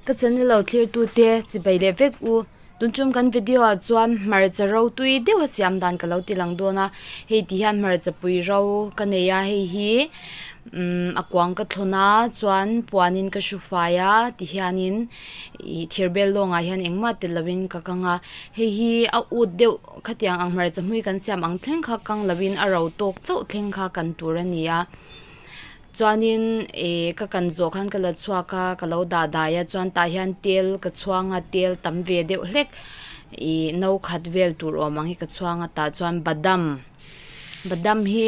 Ka channel lo thlir tu te chibai leh vek u tun tum kan video ah chuan hmarcha ro tui deuh a siam dan ka lo ti lang dawn a hei ti hian hmarcha pui ro ka nei a hei hi umm a kuang ka thlawn a chuan puan in ka hru fai a ti hianin ih thir bel lawngah hian engmah tel lovin ka kang a hei hi a ut deuh khatiang ang hmarcha hmui kan siam ang thleng kha kang lovin a ro tawk chauh thleng kha kan tur a ni a. Chuanin ih ka kan zawh khan ka la chhuak a ka lo dah dai a chuan tah hian tel ka chhuang a tel tam ve deuh hlek ih no khat vel tur awm ang hi ka chhuang a tah chuan badam badam hi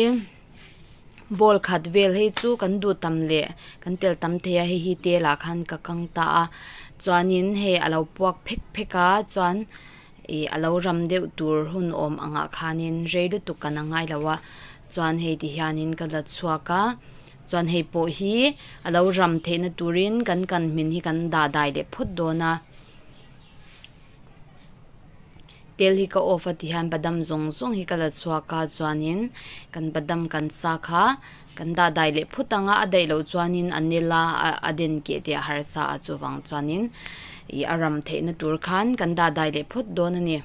bowl khat vel hei chu kan duh tam leh kan tel tam thei a hei hi tel ah khan ka kang ta a chuanin hei a lo puak phek phek a chuan ih a lo ram deuh tur hun awm angah khanin rei lutuk kan a ngai lo a. Chuan hei ti hianin ka la chhuak a, chuan hei pawh hi a lo ram theihna turin kan kan hmin hi kan dah dai leh phawt dawn a. Tel hi ka off a ti hian badam zawng zawng hi ka la chhuak a chuanin kan badam kan sa kha kan dah dai leh phawt ang a, a daih loh chuanin a nel a a den keh teh a harsa a chuvang chuanin ih a ram theihna tur khan kan dah dai leh phawt dawn a ni.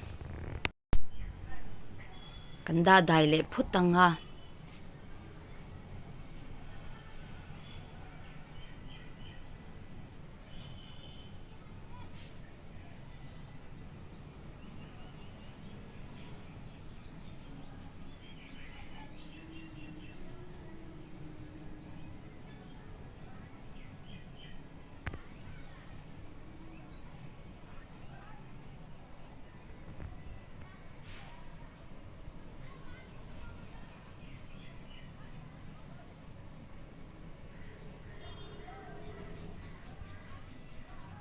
Kan dah dai leh phut ang a.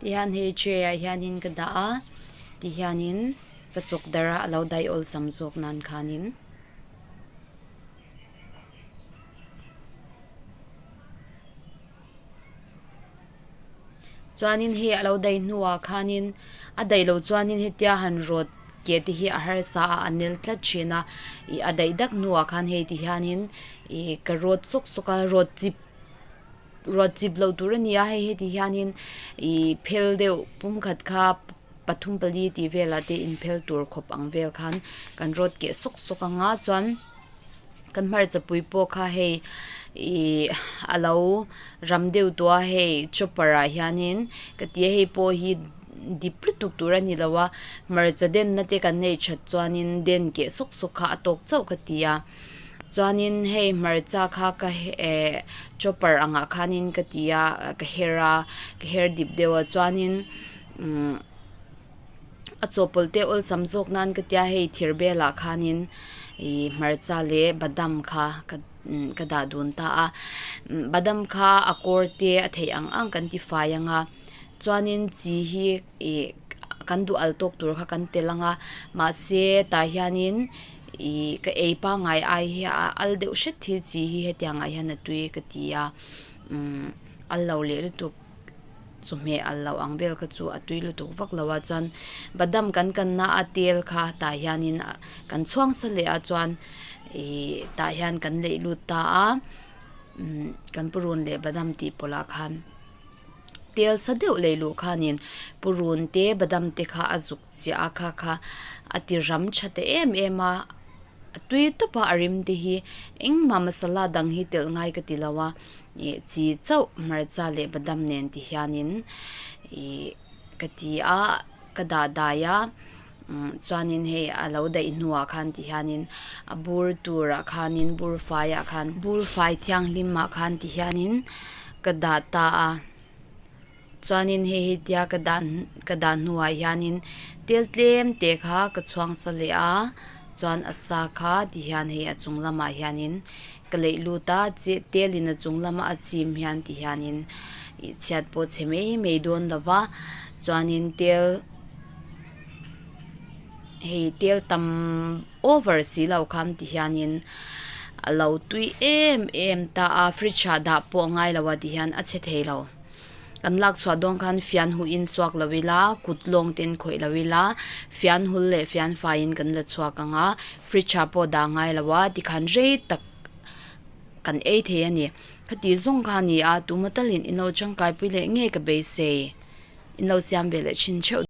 Tihian hei tray ah hianin ka dah a tihianin ka chawk darh a a lo daih awlsam zawk nan khanin. Chuanin hei a lo daih hnuah khanin a daih loh chuanin hetia han rawt keh te hi a harsa a a nel tlat thin a ih a daih dak hnuah khan hei ti hianin ih ka rawt sawk sawk a rawt chip rawt chip loh tur a ni a hei heti hianin ih phel deuh pumkhat kha pathum pali tih velah te inphel tur khawp ang vel khan kan rawt keh sawk sawk ang a chuan. Kan hmarcha pui pawh kha hei ih a lo ram deuh tawh a hei chopper ah hianin ka ti a hei pawh hi dip lutuk tur a ni lo a hmarcha denna te kan neih that chuanin den keh sawk sawk kha a tawk chauh ka ti a chuanin hei hmarcha kha ka eh chopper angah khanin ka ti a ka her a ka her dip deuh a chuanin umm. A chawhpawlh te awlsam zawk nan ka tia hei thir belah khanin ih hmarcha leh badam kha ka ka dah dun ta a badam kha a kawr te a theih ang ang kan ti fai ang a chuanin chi hi ih kan duh al tawk tur kha kan tel ang a mahse tah hianin ih ka ei pangngai ai hi a al deuh hret hi chi hi hetiang ah hian a tui ka ti a umm al lo leh lutuk. Chawhmeh al loh ang vel kha chu a tui lutuk vak lo a chuan badam kan kanna a tel kha tah hianin kan chhuang sa leh a chuan ihh tah hian kan leih lut ta a umm kan purun leh badam tih pawlh ah khan tel sa deuh lei luh khanin purun te badam te kha a zuk chiah a kha kha a ti ram tha ta em em a a tui tawp a a rim te hi engmah masala dang hi telh ngai ka ti lo a. Ih chi chauh hmarcha leh badam nen ti hianin ih ka ti a ka dah dai a umm chuanin hei a lo daih hnuah khan ti hianin a bur turah khanin bur faiah khan bur fai thianghlim ah khan ti hianin ka dah ta a chuanin hei hetia ka dah ka dah hnuah hianin tel tlem te kha ka chhuang sa leh a chuan a sa kha ti hian hei a chung lamah hianin ka leih lut a che tel in a chung lama a chim hian ti hianin ih chhiat pawh chhe mai mai dawn lo va chuanin tel hei tel tam over si lo khan ti hianin a lo tui em em ta a fridge ah dah pawh a ngai lo a ti hian a chhe thei lo. Kan lak chhuah dawn khan fian huh in suak lo ila kut lawng ten khawih lo ila fian hul leh fian faiin kan la chhuak ang a fridge ah pawh dah ngai lo a tikhan rei tak kan ei thei a ni khati zawng kha a ni a tuma talin ino tangkai pui leh ngei ka beisei. In lo siam ve leh thin theuh.